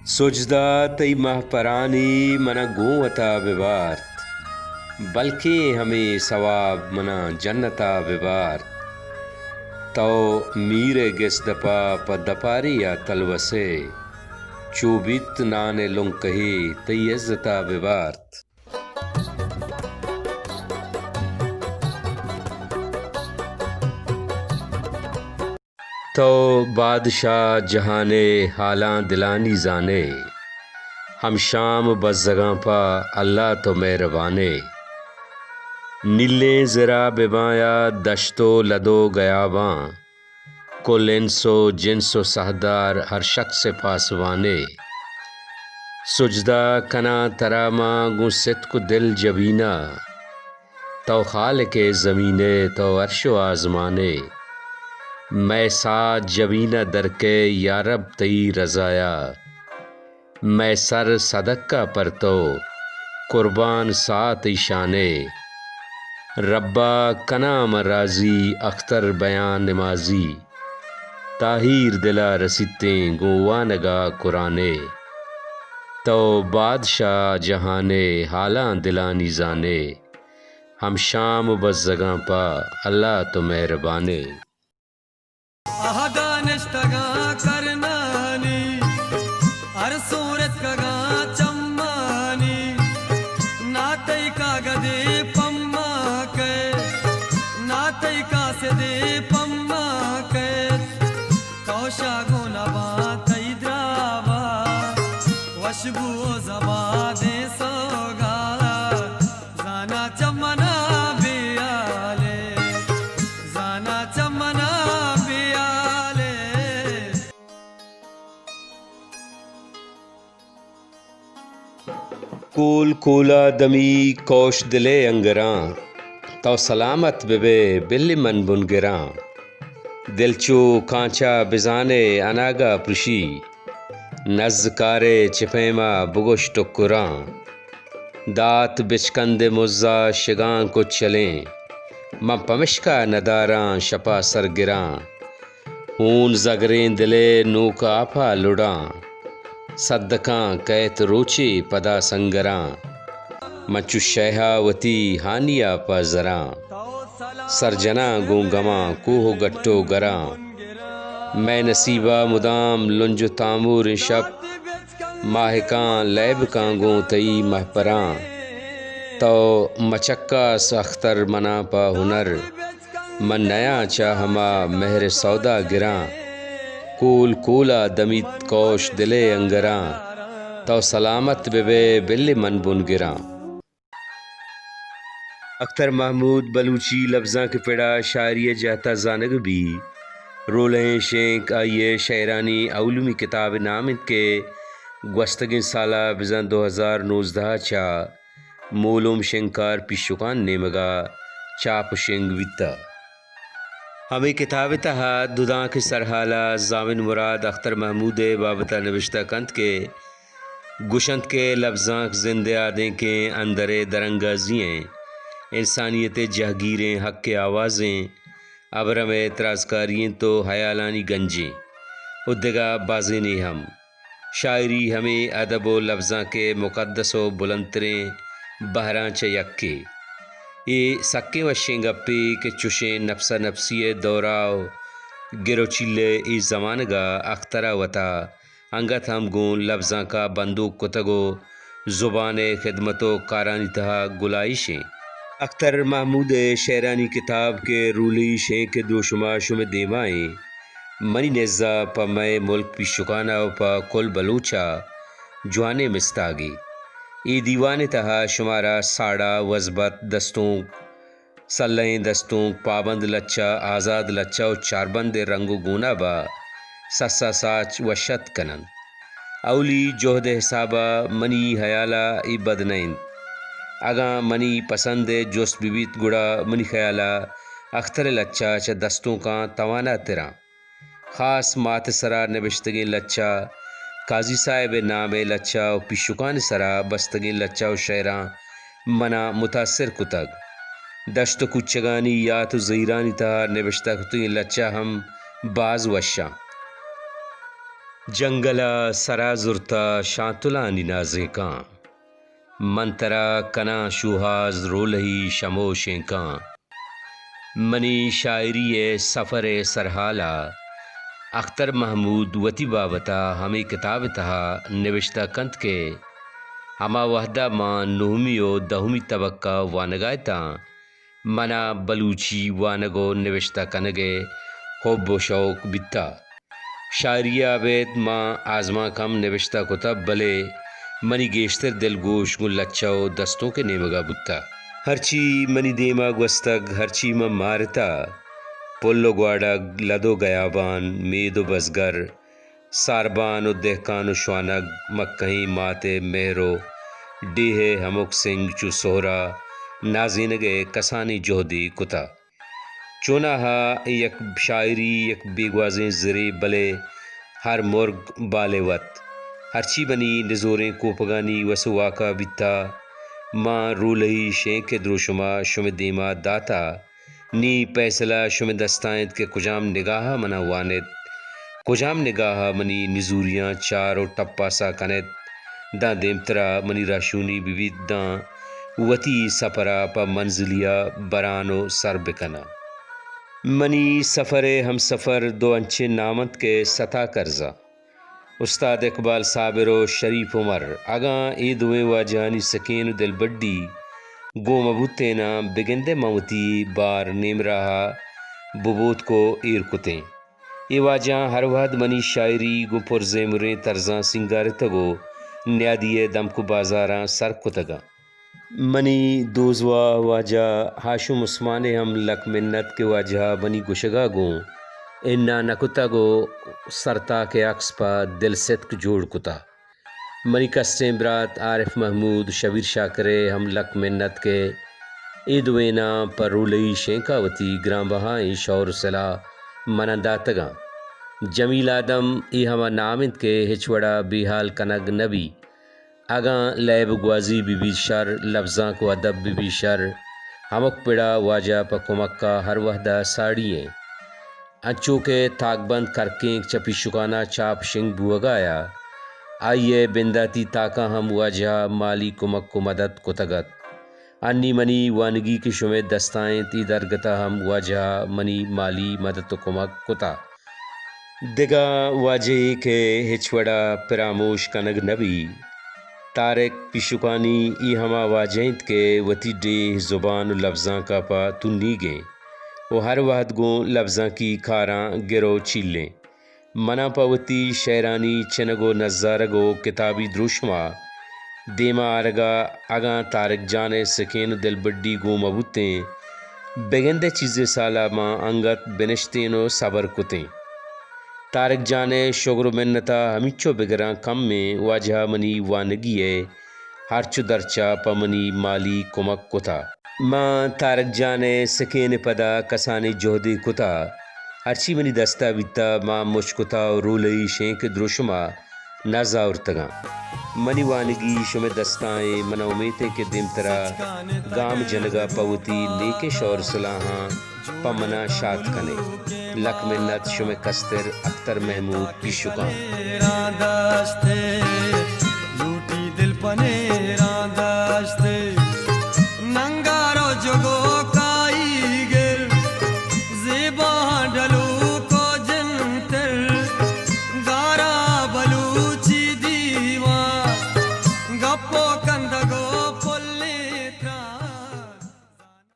سجدہ تئی مہپرانی منا گوں وتا ببارت، بلکیں ہمے ثواب منا جنتا ببارت۔ تو میر ء گس دپا پہ دپارے ء تلوسے، چو بیت نان ء لنکہے تئی عزتا ببارت۔ تو بادشاہ جہان ء حالاں دلانی زانے، ہم شام بزگاں پہ اللہ تو مہربانے۔ نیلیں زرا بباں یا دشت و لد و گیاباں، کل انس و جنس و سہدار ہر شخص پاسوانے۔ سجدہ کناں ترا ما گوں ستک و دل جبینہ، تو خالق زمین ئے، تو عرش و آزمان ئے۔ مئے ساہ جبین ء در کئے یا رب تئی رضایا۔ مئے سر صدقہ پر تو، قربان ساہ تئی شان ئے۔ ربا کناں من راضی اختر بیان نمازی۔ تاہیر دل ء رسیتیں گوں وانگ ء قرآن ئے۔ تو بادشاہ جہان ئے، حالاں دلانی زان ئے۔ ہم شام و بزگاں پہ اللہ تو مہربان ئے۔ آ دانشتگاں کرنانی، ہر سورتکگاں چمانی، نا تئی کاگدے پما کئے، نا تئی کاسدے پما کئے، کوشا گون باں تئی دراوا، وشبو زبادیں سوگا۔ زانا چمنا بیالے، زانا چمنا بیالے۔ کول کولا دمی کوش دلے انگراں، تو سلامت ببے بلی من بنگراں۔ دل چو کانچا بزانے اناگا پرشی، نز کارے چہ پیما بگوش ٹکراں۔ دات بچکند مزا شگان کچلیں، من پمشکا نداراں شپا سرگراں۔ ہون زگریں دلے نوک آپا لڑاں، صدکاں کئیت روچے پدا سنگراں۔ من چو شیہا وتی ہانیا پہ زراں، سر جناں گوں گماں کوہ و گٹ و گراں۔ مئے نصیبا مدام لنج و تاموریں شپ، ماہکاں لیبکاں گوں تئی مہپراں۔ تو مچکاس اختر منا پہ ہنر، من نیاں چہ ہما مہر سودا گراں۔ کول کولا دمیت کوش دلے انگراں، تو سلامت ببئے بلی من بنگراں۔ اختر محمود بلوچی لبزانک ء پڑا شاعری ء جہتا زانگ بی۔ رولہیں شینک آئی ء شئیرانی اولیمی کتاب ء نام انت کہ گوستگیں سالا بزاں دو ہزار نوزدہ ء چہ مولم شنگکار پیشکان نیمگا چاپ و شنگ بیتہ۔ ہمے کتاب ء تہا دودانک ء سرحالا زامن مراد اختر محمود ء بابتا نبشتہ کنت کہ گوشنت کہ لبزانک زند ء آدینکیں اندر ء درانگازی ایں، انسانیت ء جہگیریں حق ء آوازیں، ابرم ء ترازکاری انت و ہیالانی گنجیں و دگہ بازینے ہم۔ شاعری ہمے ادب و لبزانک ء مقدس و بلندتریں بہراں چہ یکے۔ اے سکیں وشیں گپے کہ چشیں نفسا نفسی ء دورا و گر و چیل ء اے زمانگا اخترا وتا انگت ہم گوں لبزانکا بندوک کتگ و زبان ء خدمت و کارانی تہا گلائیش ایں۔ اختر محمود ء شئیرانی کتاب کہ رولئی شینک ء دروشما شمئے دیما ایں، منی نزا پہ مئے ملک پیشکانا و پہ کل بلوچا جوانیں مستاگے۔ اے دیوان ء تہا شمارا ساڑا، وزبت، دستونک، سلہیں دستونک، پابند لچہ، آزاد لچہ و چاربند ء رنگ و گونابا سسا ساچ وش اتک کننت۔ اولی جہد ء حسابا منی ہیالا اے بد نہ انت۔ اگاں منی پسند ء جست بہ بیت گڑا منی خیالا اختر ء لچہ چہ دستونکاں تواناتراں۔ خاص مات ء سرا نبشتگیں لچہ، قاضی صاحب ء نام ء لچہ و پیشکان ء سرا بستگیں لچہ و شئیراں منا متاثر کتگ۔ دشت و کوچگانی یات و زہیرانی تہا نبشتہ کتگیں لچہ ہم باز وشاں۔ جنگل ءَ سرا زرتہ شانتلانی نازینکاں، من ترا کناں شوہاز رولہی شمو شینکاں۔ منی شاعری ءِ سفر ءِ سرحال ءَ اختر محمود وتی بابت ءَ ہمے کتاب ءِ تہا نبشتہ کنت کہ ہما وہد ءَ ما نہمی ءُ دہمی تبک ءَ وانگ ءَ اتاں، من ءَ بلوچی وانگ ءُ نبشتہ کنگ ءِ حب ءُ شوق بیتہ۔ شاعری ءَ ابید ما آزمانک ہم نبشتہ کتہ، بلے منی گیشتر دلگوش گوں لچہ ءُ دستونک ءِ نیمگ ءَ بوتہ۔ ہرچی منی دیم ءَ گوستگ، ہرچی من مارتہ، پل ءُ گواڈگ، لد ءُ گیابان، مید ءُ بزگر، ساربان ءُ دہکان ءُ شوانگ، مکہیں مات ءِ مہر ءُ ڈیھ ءِ ہمک سنگ چو سہرا نازینگ ءِ کسانیں جہدے کتہ۔ چوناہا یک شاعری، یک بیگوازیں زرے، بلے ہر مرگ بال ءِ وت۔ ہرچی منی نزوریں کوپگانی وس ءُ واکا بیتا، ما رولہی شینک ءِ دروشما شمئے دیما داتا۔ نی پیسلہ شمئے دستا انت کہ کجام نگاہا منا وانیت، کجام نگاہا منی نزوریاں چار ءُ ٹپاسا کنیت۔ داں دیمترا منی راہشونی بہ بیت، داں وتی سپرا پہ منزلیا بران ءُ سر بکناں۔ منی سفر ءِ ہمسفر دو انچیں نام انت کہ ستا کرزاں۔ استاد اقبال صابر ءُ شریف عمر، اگاں اے دوئیں واجہانی سکین ءُ دلبڈی گوں مہ بوتیناں، بگندئے من وتی بار نیمراہا ببوتک ءُ ایر کتیں۔ اے واجہاں ہر وہد منی شاعری گوں پرزیمریں طرزاں سینگارتگ ءُ نیادی ءِ دمک ءُ بازاراں سر کتگاں۔ منی دوزواہ واجہ ہاشم عثمان ءِ ہم لک منت کہ واجہ ءَ منی گوشگ ءَ گوں اناں نہ کتگ ءُ سرتاک ءِ عکس پہ دل ستک جوڑ کتہ۔ منی کستیں برات عارف محمود، شبیر شاکر ءِ ہم لک منت کہ اے دوئیناں پہ رولئی شینک ءَ وتی گرانبہائیں شور ءُ سلاہ من ءَ داتگاں۔ جمیل آدم اے ہما نام انت کہ ہچ وڑ ءَ بے ہال کنگ نہ بیت۔ اگاں لیب ءُ گوازی بہ بیت شر، لبزانک ءُ ادب بہ بیت شر، ہمک پڑ ءَ واجہ پہ کمک ءَ ہر وہد ءَ ساڑی ایں۔ انچو کہ تاکبند کرکینک چہ پیشکان ءَ چاپ شنگ بوہگ ءَ آئی ءِ بنداتی تاکاں ہم واجہ ءَ مالی کمک ءُ مدد کتگ ات۔ انی منی وانگی کہ شمئے دست ءَ انت، اے درگت ءَ ہم واجہ ءَ منی مالی مدد ءُ کمک کتہ۔ دگہ واجہے کہ ہچ وڑ ءَ پراموش کنگ نہ بیت، طارق پیشکانی اے ہما واجہ انت کہ وتی ڈیھ، زبان ءُ لبزانک ءَ پہ تنیگ ایں ءُ ہر وہد گوں لبزانکی کاراں گر ءُ چیل ایں۔ من ءَ پہ وتی شئیرانی چنگ ءُ نزارگ ءُ کتابی دروشم ءَ دیم ءَ آرگ ءَ اگاں طارق جان ءِ سکین ءُ دلبڈی گوں مہ بوتیں، بگندئے چیزے سال ءَ ما انگت بنشتیں ءُ صبر کتیں۔ طارق جان ءِ شگر ءُ منت ءَ ہمینچو بگراں کم ایں، واجہ ءَ منی وانگی ءِ ہرچ ءُ درچ ءَ پہ منی مالی کمک کتہ۔ من طارق جان ءِ سکین ءِ پد ءَ کسانیں جہدے کتہ، ہرچی منی دست ءَ بیتہ، من مچ کتہ ءُ رولئی شینک ءِ دروشم ءَ نز آورتگاں۔ منی وانگی شمئے دست ءَ ایں، من ءَ امیت ایں کہ دیمتر ءَ گام جنگ ءَ پہ وتی نیکیں شور ءُ سلاہاں پہ من ءَ شات کن ئے۔ لک منت، شمئے کستر اختر محمود پیشکان۔